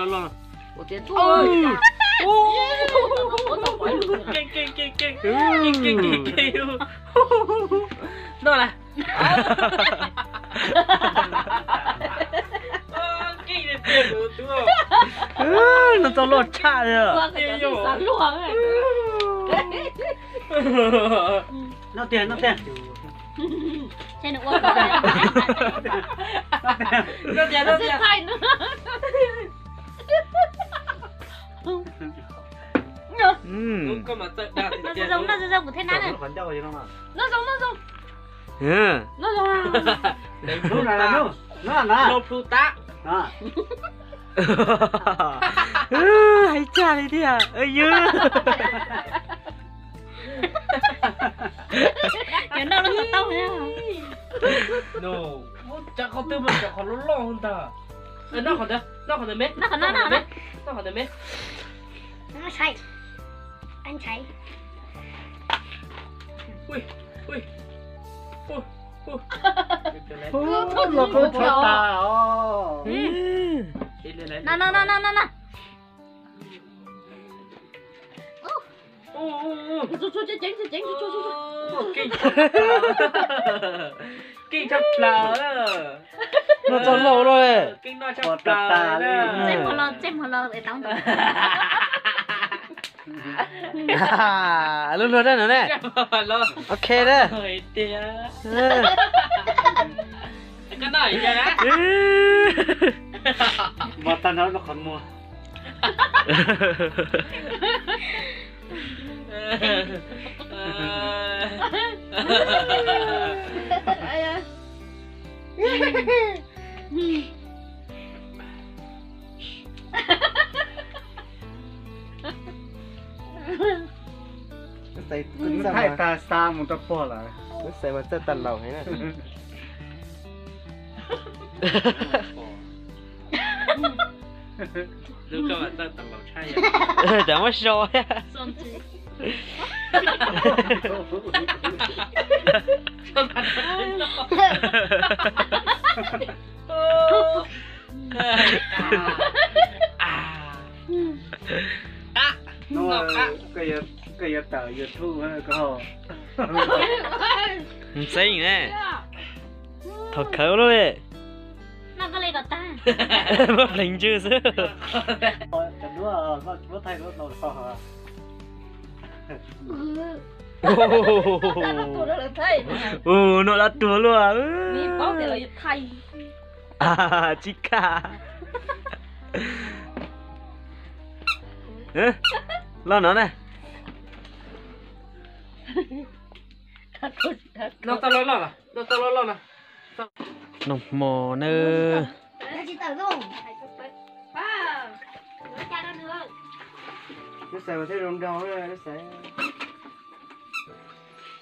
Noj las. Noj txoj loj tshaj li. Noj tiag, noj tiag. Noj tiag, noj tiag. Noj zoo, noj zoo, kuv thiaj nab. Noj zoo, noj zoo. Hais tag li thiab. Ywg. Cov noj lub xov tooj thiab. Cov qhov twg mas cov qhov loj loj ntag. Noj qhov ntawd, noj qhov ntawd me. Noj qhov ntawd me. Los koj tshav tas os. No, no, no, no, no, no. Keej tshaj plaws. Noj txoj loj loj li. Keej noj tshaj plaws. Tsej muag los, tsej muag los es tau ntawd. Lub luag dab no ne. Ok dab. Koj noj ib yam na. Mas tag nrho qhov muag. Thaij tag xa mus rau pog lawm. Lub xaiv mas txawj tag laus heev na. Cas muab so. Koj yuav tawm YouTube koj. Ntxeeb ne. Thaum khawv lub li. Muab pleev ntswg xwb. Ua, noj dab tuag luaj. Tsis kaj. Loj no na. Noj tau loj loj na. Noj hmo nawb.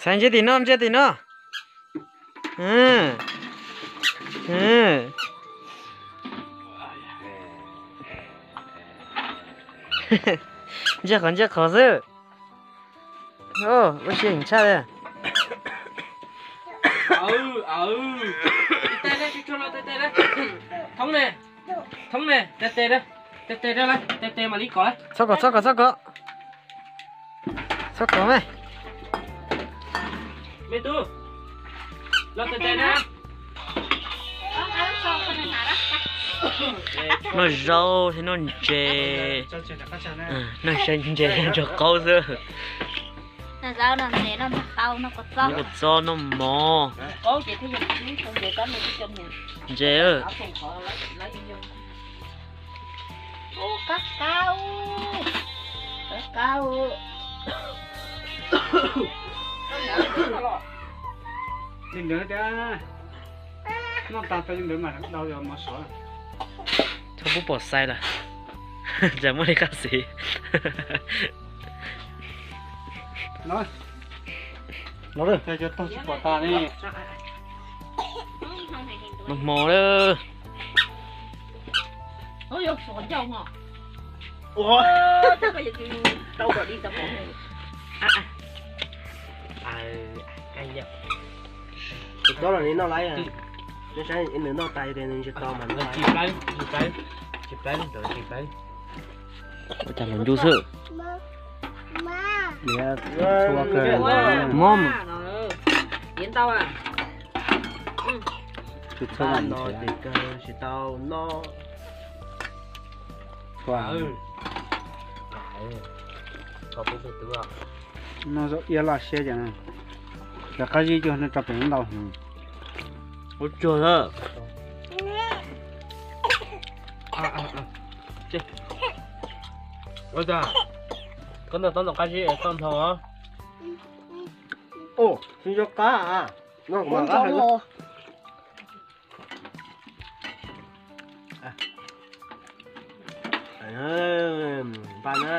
Xaiv ntsia tim no, ntsia tim no. Ntsia qhov, ntsia qhov xwb. Ua siab heev tshaj li. Thoob ne, thoob ne, tes tes, tes tes, tes tes mam li kom. Txhob kom, txhob kom, txhob kom. Txhob kom me. Me tub, los tes tes na. Noj zaub thiab noj ntses. Noj ntses nrog qaub xwb. Noj zaub, noj ntses, noj kua txob, noj mov. Ntses. Li ntawd thiab, noj tag tau li ntawd mas dau yog mov suav. Txhob pub pom xaiv lawm, tsam muaj li qab xis. Los, cov tog tsis pom tas ne. Noj hmo lawm. Tus tob los nws noj lawm, nws saib nws noj tas tias nws ntsis to mas noj. Ua cas los ncu xwb. Mob. Tsis txhob no ces kawg tsis tau no. No zaum iab loj siab ces cov qab zib cuag no tso pem ntau. Ua tsuag lawm. Ua cas koj ntawm tob ntawm qab zib es toj nthoo os. Ua, tsis nco qab. Npaj na.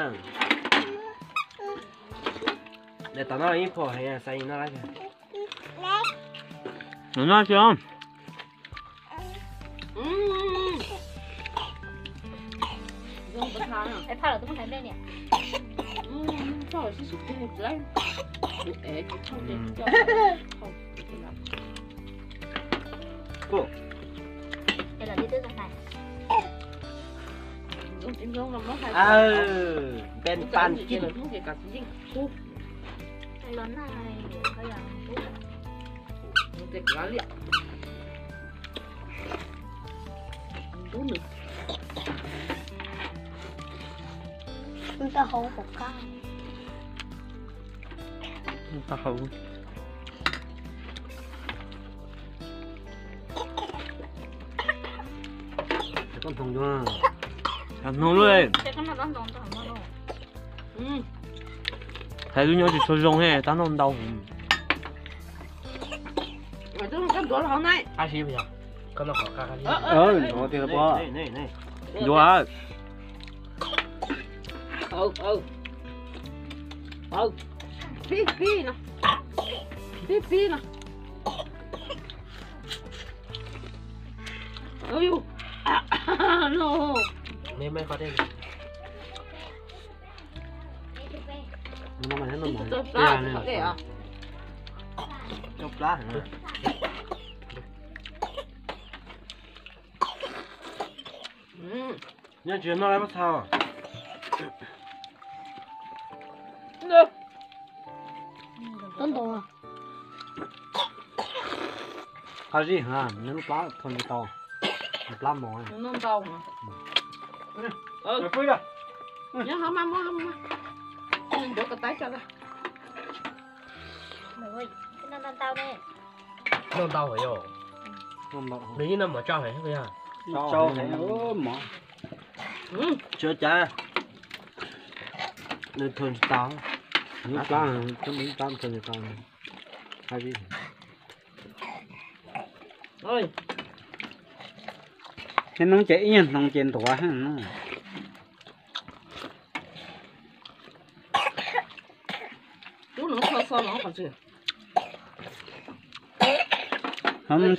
Daim tom no ib phom heev, xav no lawm. Noj tsis. Npaj pan kib. Tau hauv. Hnov lub. Hais lub nyob tsis tshua zoo he, tab noj ntau. Ntxuav tiag pob. Ntxuav. Pib pib no. Pib pib no. Nyob tsis noj lawm mas txhau. Qab zib heev, nws lub plab thua ntsis tau, plab mos. Noj ntau. Nyob hov mas muab, ncuav ko taib tso. Noj ntau heev yom. Nws yeej noj mov tsau heev. Tsau heev mov. Tsis ua cas, nws thua ntsis tau. Lub plab, lub plab thua ntsis tau. Qab zib. Thiab hnub ces ib nyuag hnoos ces ntuav heev no. Muab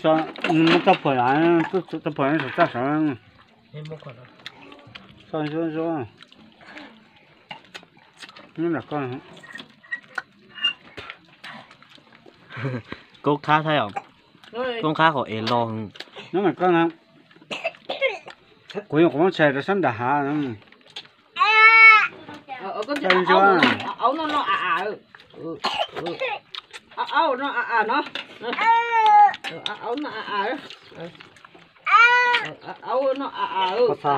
txoj phuam, txoj phuam sawv txaj sawv. Txoj zuab zuab. Koob qhab thiab yom. Koob qhab qhov ev los. Nyob mas koj na, kuv nyuam qhuav muab tshais rau sab nram hav. Aub no a a no. Aub no a a. Aub no a a. Kua txha,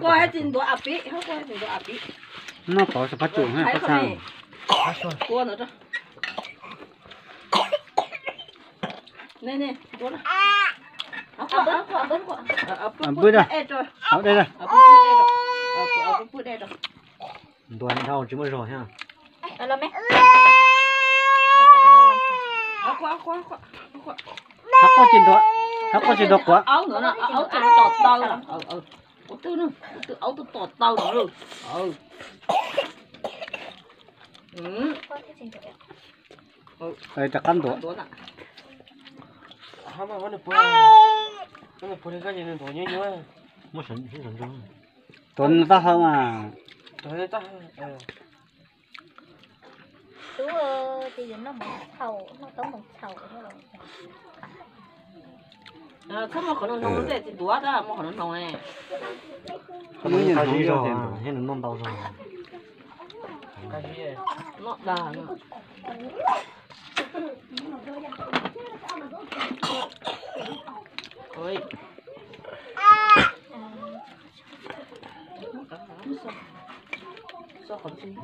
kua tsis ntuav a pib, kua tsis ntuav a pib. Noj tod tsis pab tsum, kua txha. Kua no. Npwb da, hauv dej da. Ntuav dhau tsis muaj zog thiab. Hab quaj tsis ntuav, hab quaj tsis ntuav quav. Aub tom taw, aub tom taw. Rov qab ntuav. Tuav nws taub hau mas. Tub, ces yuav noj mov txhaum, noj tau mov txhaum. Txhob muab qhov no hnoos, tej txiv tuav tab muab qhov no hnoos ne. Qhov no yeej hnoos zog thiab nws noj ntau zog. Noj dag.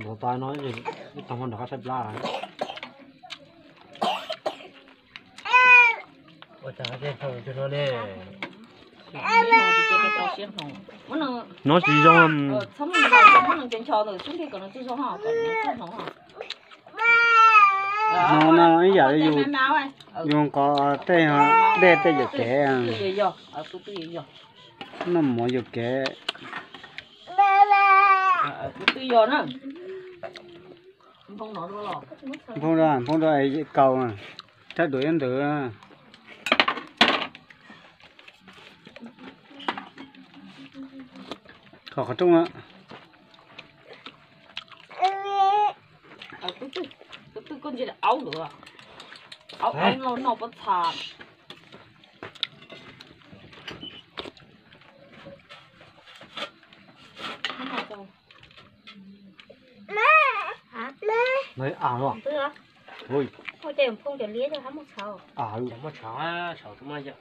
Ntaus tas no ib tog nrog qab saib plab. Ua cas tej hnoos zoo no ne? No tsis zoo. No no ib yam li yus nqos tej dej tej yam kev, noj mov yus kev. Nphoo rau, nphoo rau kaus, thawb duav ib ntawd. Qhov qhov rooj na. Tus twg koj ntsia aub lawm, aub aub no noj pob txha. Muaj tej nphoo cov liab cov hab muaj tshauv, muaj tshauv, tshauv muaj yam.